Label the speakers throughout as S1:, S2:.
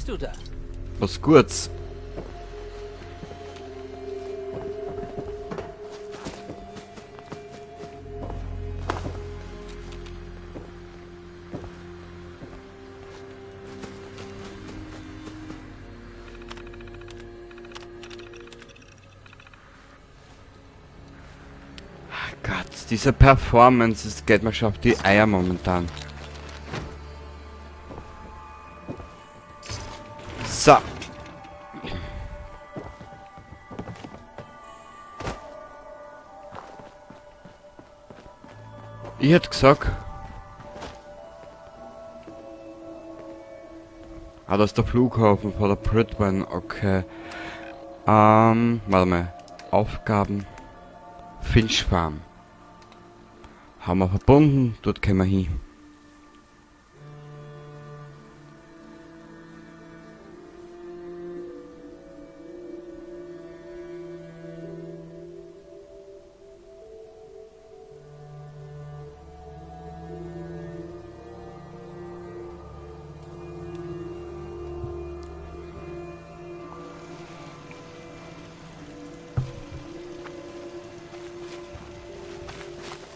S1: machst du da?
S2: Was Gutes. Ach Gott, diese Performance, es geht mir schon auf die Eier momentan. So. Ich hätte gesagt. Ah, das ist der Flughafen vor der Pridwen, okay. Warte mal. Aufgaben. Finch Farm. Haben wir verbunden, dort können wir hin.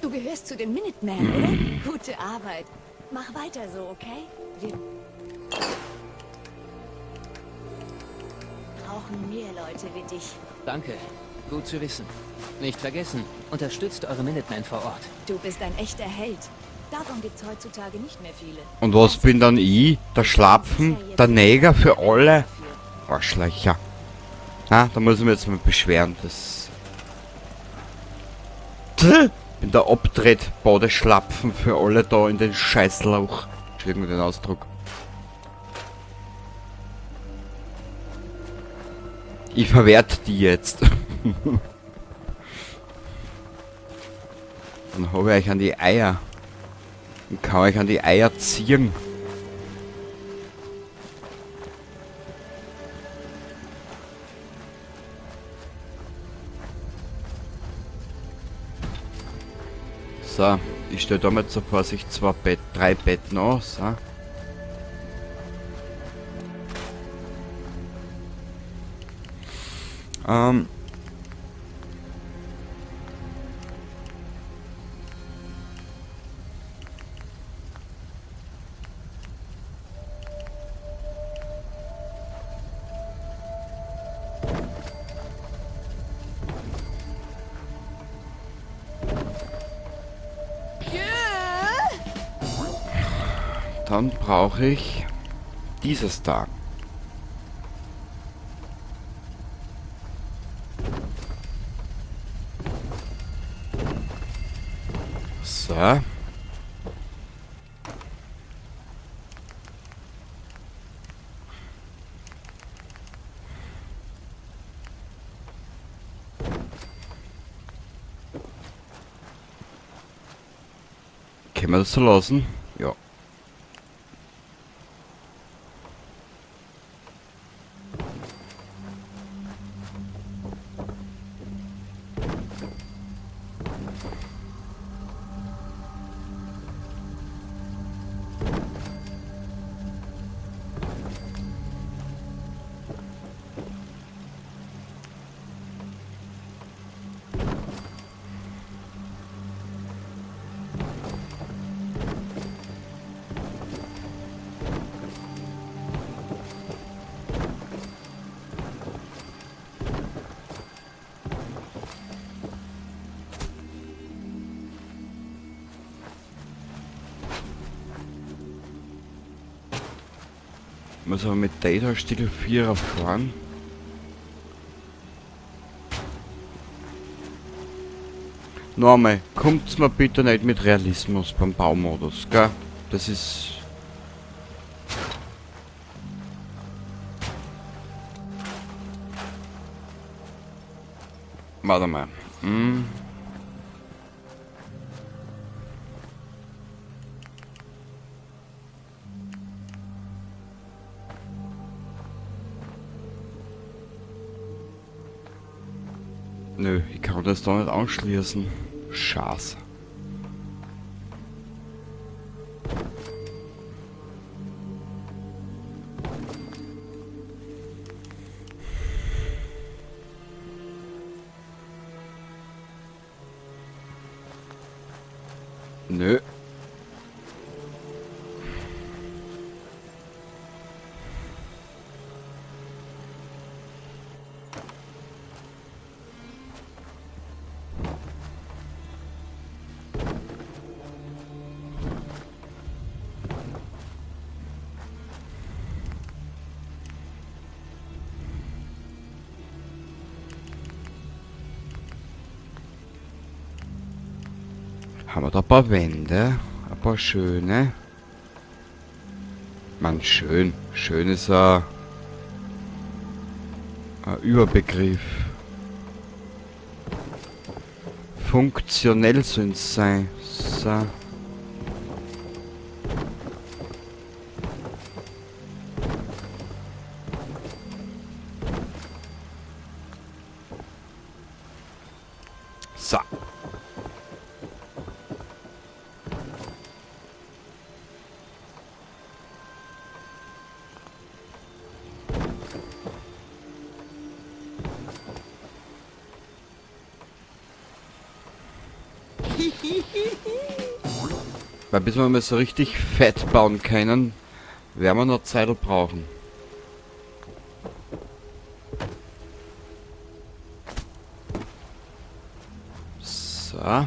S3: Du gehörst zu den Minutemen, oder? Gute Arbeit. Mach weiter so, okay? Wir brauchen mehr Leute wie dich.
S1: Danke. Gut zu wissen. Nicht vergessen, unterstützt eure Minutemen vor Ort.
S3: Du bist ein echter Held. Davon gibt's heutzutage nicht mehr viele.
S2: Und was bin dann ich? Der Schlapfen? Der Neger für alle? Arschlöcher. Na, da muss ich mich jetzt mal beschweren. Das. Bin der Abtritt, Badeschlapfen für alle da in den Scheißloch. Entschuldigung den Ausdruck. Ich verwerte die jetzt. Dann habe ich euch an die Eier. Dann kann euch an die Eier ziehen. So, ich stelle da mal zur Vorsicht drei Betten an. So. Dann brauche ich dieses da. So. Können wir das so lassen? Ja. Muss aber mit Data Stiegel 4er fahren. Nochmal, kommt's mir bitte nicht mit Realismus beim Baumodus, gell? Das ist... Warte mal. Nö, ich kann das da nicht anschließen. Scheiße. Nö. Haben wir da ein paar Wände? Ein paar schöne. Mann, schön. Schön ist ein Überbegriff. Funktionell sollen es sein. So. So. Weil bis wir mal so richtig fett bauen können, werden wir noch Zeit brauchen. So.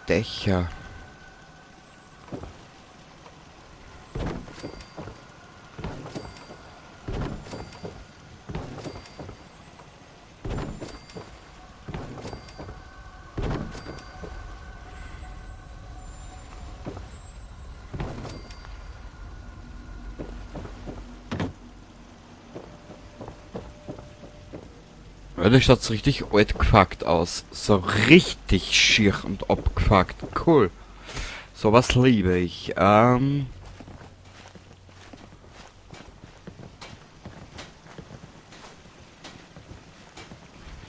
S2: Dächer. Ja, das schaut richtig alt gefuckt aus. So richtig schier und abgefuckt. Cool. Sowas liebe ich.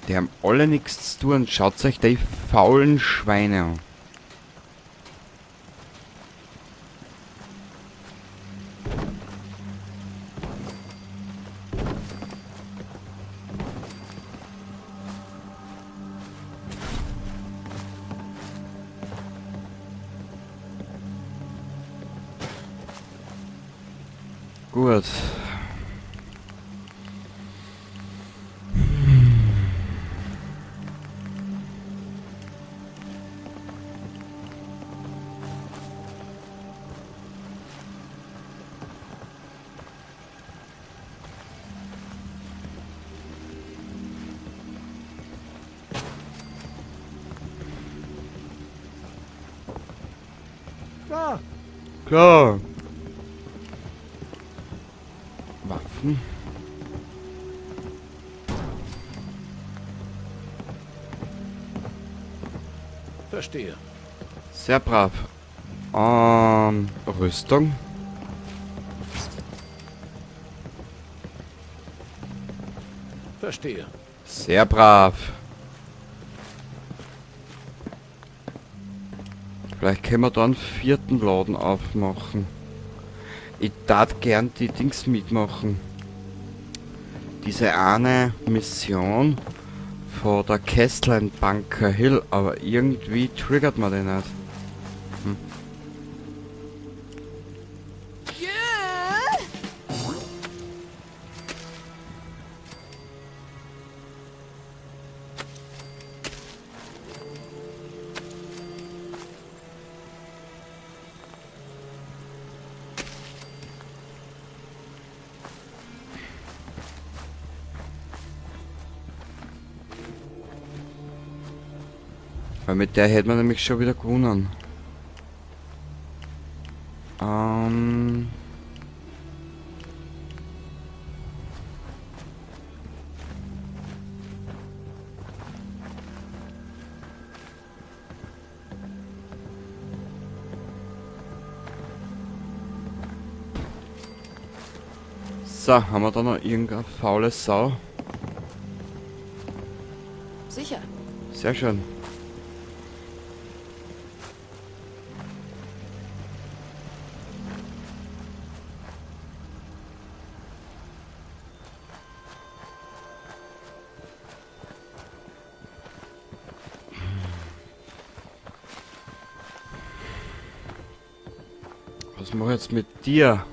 S2: Die haben alle nichts zu tun. Schaut euch die faulen Schweine an. Gut.
S4: Klar.
S2: Klar. Waffen.
S4: Verstehe.
S2: Sehr brav. Rüstung.
S4: Verstehe.
S2: Sehr brav. Vielleicht können wir da einen vierten Laden aufmachen. Ich darf gern die Dings mitmachen. Diese eine Mission von der Questline Bunker Hill, aber irgendwie triggert man den nicht. Weil mit der hätte man nämlich schon wieder gewonnen. So, haben wir da noch irgendeine faule Sau? Sehr schön. Was mach ich jetzt mit dir?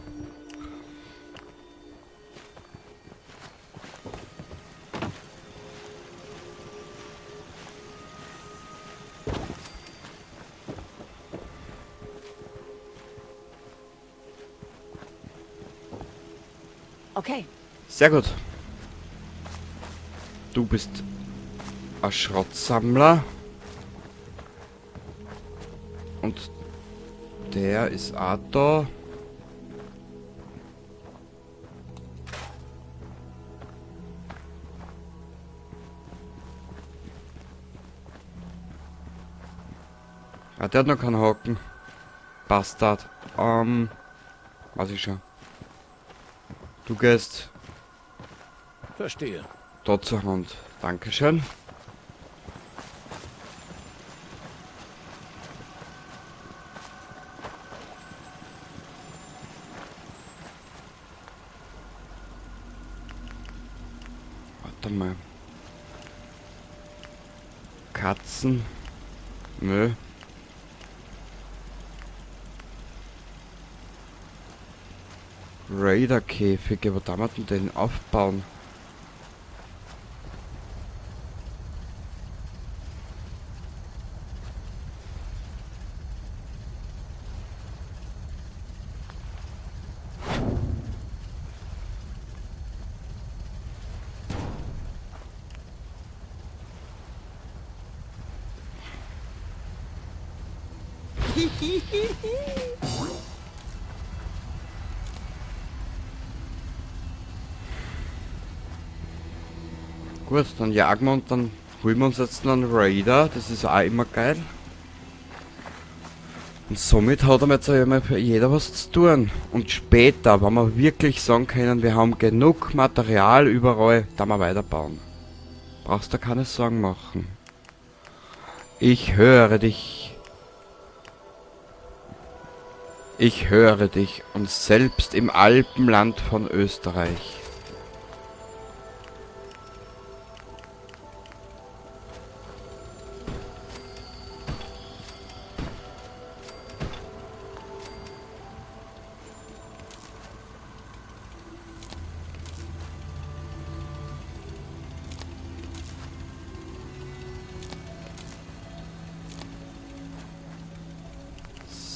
S3: Okay.
S2: Sehr gut. Du bist ein Schrottsammler. Und der ist auch da. Ah, der hat noch keinen Haken. Bastard. Weiß ich schon. Du gehst.
S4: Verstehe.
S2: Da zur Hand. Dankeschön. Warte mal. Katzen. Nö. Raider-Käfige, wo darf man denn den aufbauen? Gut, dann jagen wir und dann holen wir uns jetzt noch einen Raider. Das ist auch immer geil. Und somit hat aber jetzt auch immer für jeder was zu tun. Und später, wenn wir wirklich sagen können, wir haben genug Material überall, da wir weiterbauen. Brauchst du keine Sorgen machen. Ich höre dich. Ich höre dich und selbst im Alpenland von Österreich.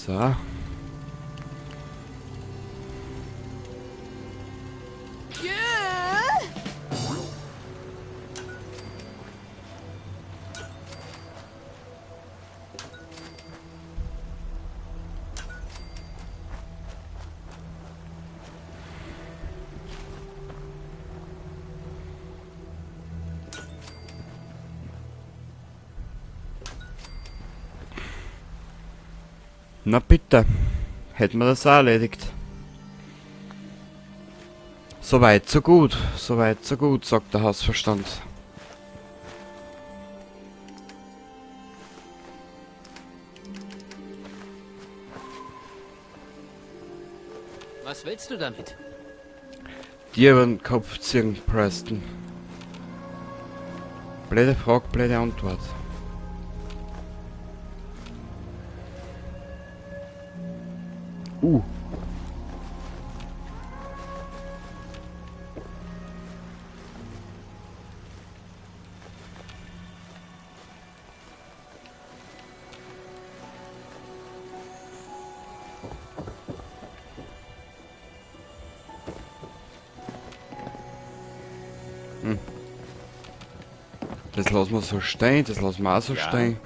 S2: So. Na bitte, hätten wir das auch erledigt. Soweit, so gut, soweit, so gut, sagt der Hausverstand.
S1: Was willst du damit?
S2: Dir über den Kopf ziehen, Preston. Blöde Frage, blöde Antwort. Das lassen wir so stehen, das lassen wir auch so stehen.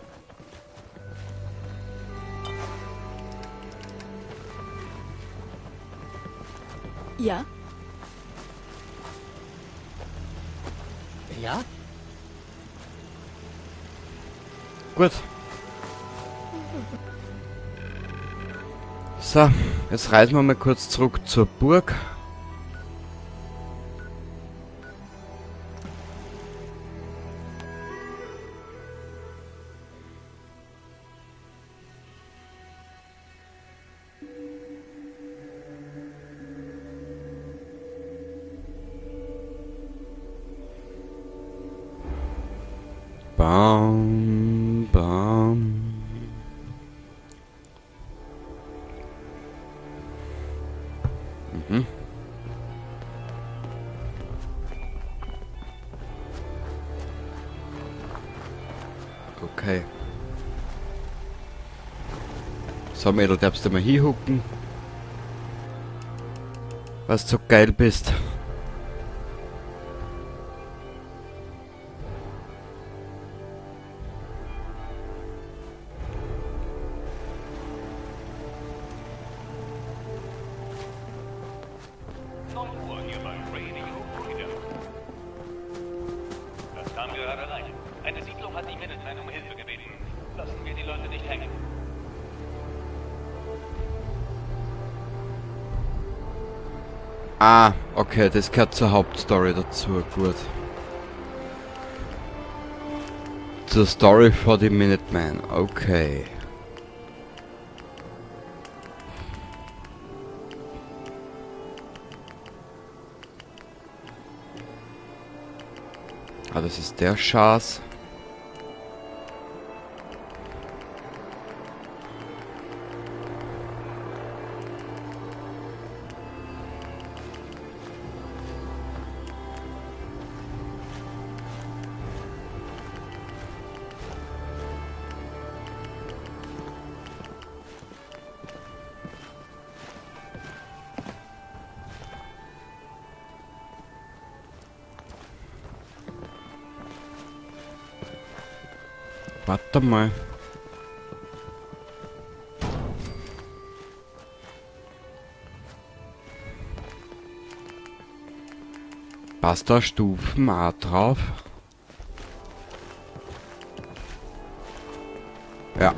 S3: Ja.
S1: Ja?
S2: Gut. So, jetzt reisen wir mal kurz zurück zur Burg. Bam, bam. Mhm. Okay. So, Mädel, darfst du mal hinhucken? Was du so geil bist.
S5: Uhr hier bei Radio Freedom. Das kam gerade rein. Eine Siedlung hat die Minutemen um Hilfe gebeten. Lassen wir die Leute nicht hängen.
S2: Ah, okay, das gehört zur Hauptstory dazu, gut. Zur Story for the Minutemen, okay. Ah, das ist der Schaß. Warte mal. Passt da Stufen auch drauf? Ja.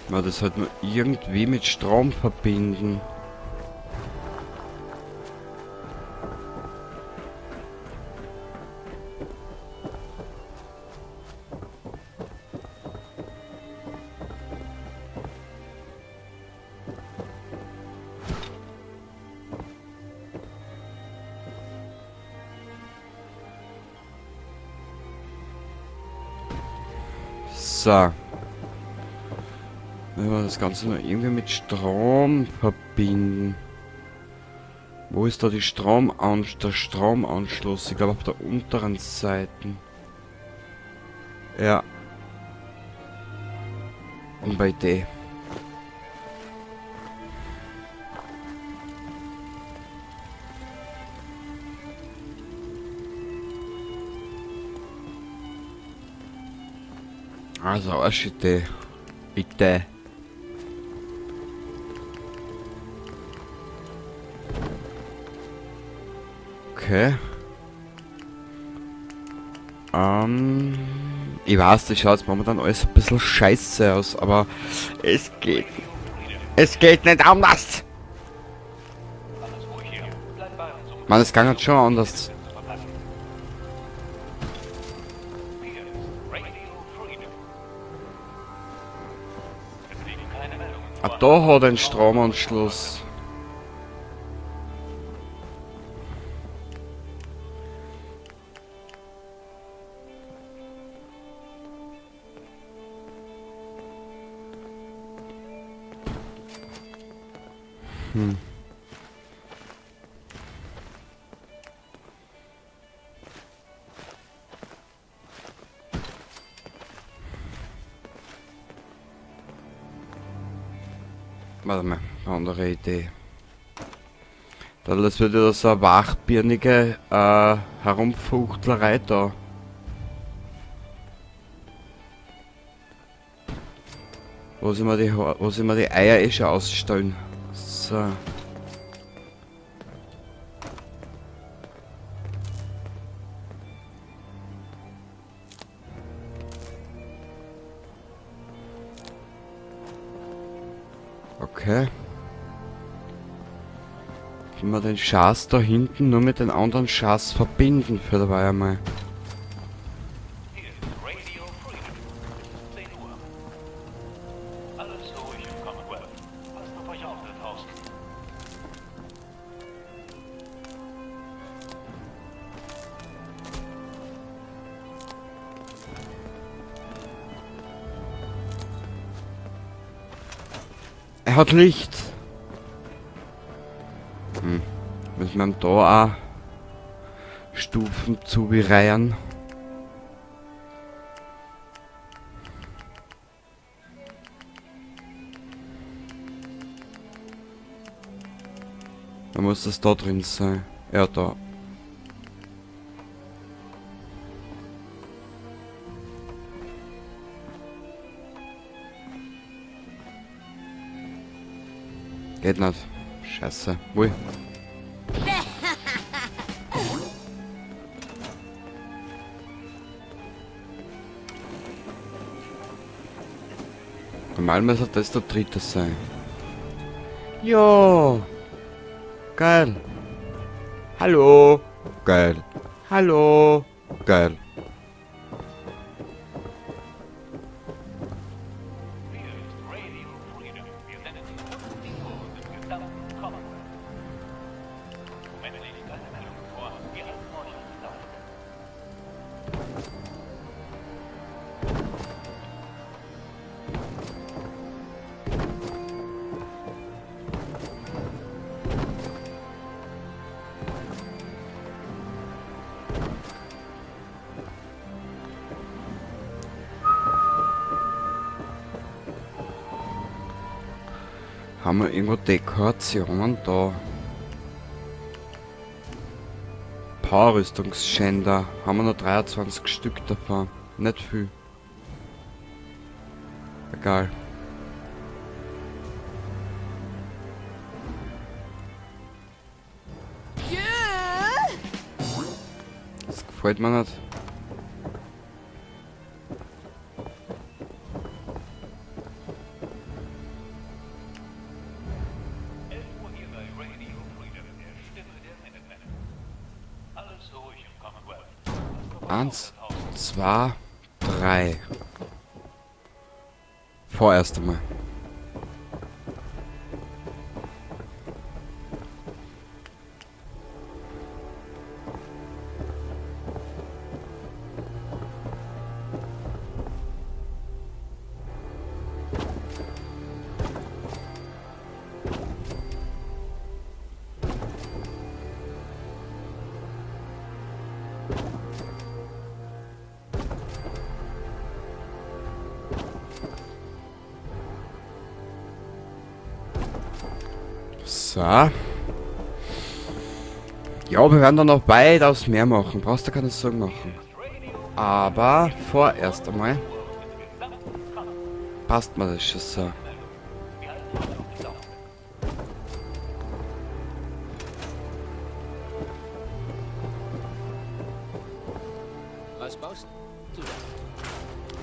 S2: Mal das halt nur irgendwie mit Strom verbinden. So. Wenn wir das Ganze noch irgendwie mit Strom verbinden. Wo ist da die der Stromanschluss? Ich glaube auf der unteren Seite. Ja. Und bei D. Also, Arschidee. Bitte. Okay. Ich weiß, das schaut momentan alles ein bisschen scheiße aus, aber es geht. Es geht nicht anders! Man, es ging halt schon anders. Ah, da hat er einen Stromanschluss. Warte mal, andere Idee. Das wird ja so eine wachbirnige Herumfuchtlerei da. Wo sie mir die, wo sie mir die Eier eh schon ausstellen. So. Okay. Können wir den Schaß da hinten nur mit den anderen Schaß verbinden für dabei einmal.
S5: Hier ist Radio Freedom. Es ist 10 Uhr. Alles ruhig im Commonwealth. Passt auf euch auf da draußen.
S2: Er hat Licht. Hm. Müssen wir ihm da auch Stufen zubereiten. Da muss das da drin sein. Ja, da. Geht nicht. Scheiße. Ui. Normal müsste das der dritte sein. Jo. Geil. Hallo. Geil. Hallo. Geil.
S5: Hier ist Radio Freedom. Wir senden 15 Uhr im gesamten Commonwealth. Im Moment liegt keine Meldung vor. Wir halten euch auf dem Laufenden.
S2: Haben wir irgendwo Dekorationen da? Power-Rüstungsschänder. Haben wir noch 23 Stück davon. Nicht viel. Egal. Das gefällt mir nicht.
S5: Uhr hier bei Radio Freedom, der Stimme der Minutemen. Alles ruhig im Commonwealth. Passt auf euch auf
S2: 1,
S5: da draußen.
S2: 2, 3. Vorerst einmal. So. Ja, wir werden dann noch weitaus mehr machen. Brauchst du keine Sorgen machen. Aber vorerst einmal passt mir das schon so.
S1: Was baust du da?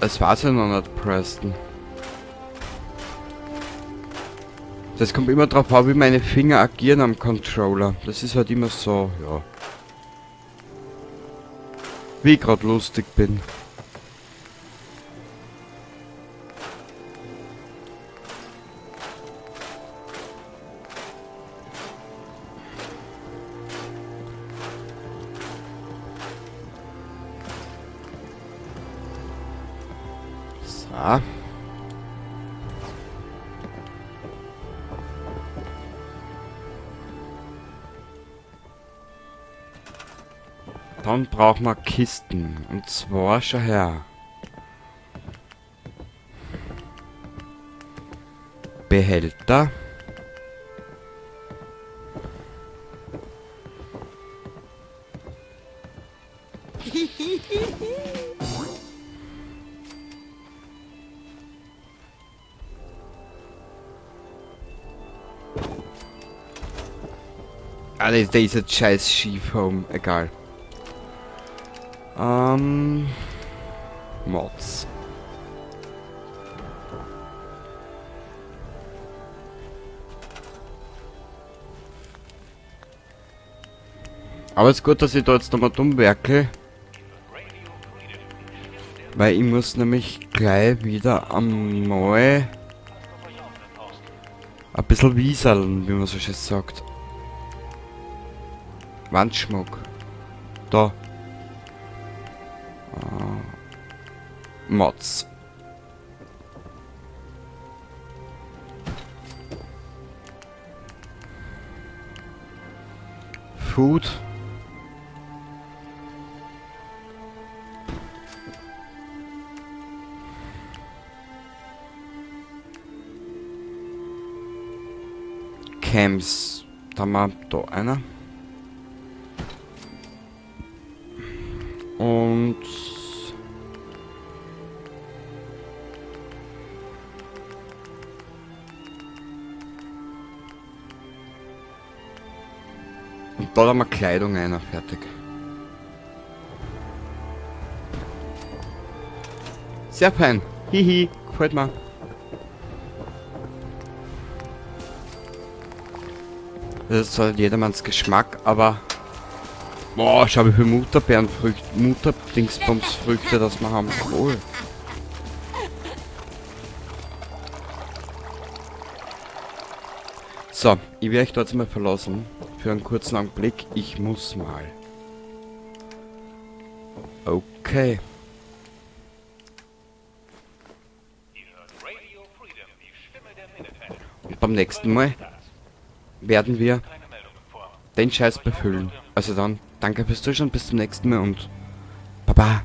S2: Das war's ja noch nicht, Preston. Das kommt immer drauf an, wie meine Finger agieren am Controller. Das ist halt immer so, ja. Wie ich grad lustig bin. So. Dann brauchen wir Kisten. Und zwar schon her. Behälter. Ah, der ist jetzt scheiß schief home. Egal. Mods. Aber es ist gut, dass ich da jetzt nochmal dumm werkel. Weil ich muss nämlich gleich wieder einmal ein bisschen wieseln, wie man so schön sagt. Wandschmuck. Da. Mods. Food. Camps. Da haben wir da einer. Und da haben wir Kleidung einer fertig. Sehr fein. Hihi, gefällt mir. Das ist zwar jedermanns Geschmack, aber... Boah, schau wie viel Mutterbeerenfrüchte, Mutterdingsbumsfrüchte das wir haben. Cool. So, ich werde euch dort mal verlassen. Für einen kurzen Augenblick. Ich muss mal. Okay.
S5: Ihr hört Radio Freedom, die Stimme der Minutemen.
S2: Und beim nächsten Mal werden wir
S5: Keine Meldungen vor.
S2: den Scheiß befüllen. Also dann, danke fürs Zuschauen, bis zum nächsten Mal und Baba.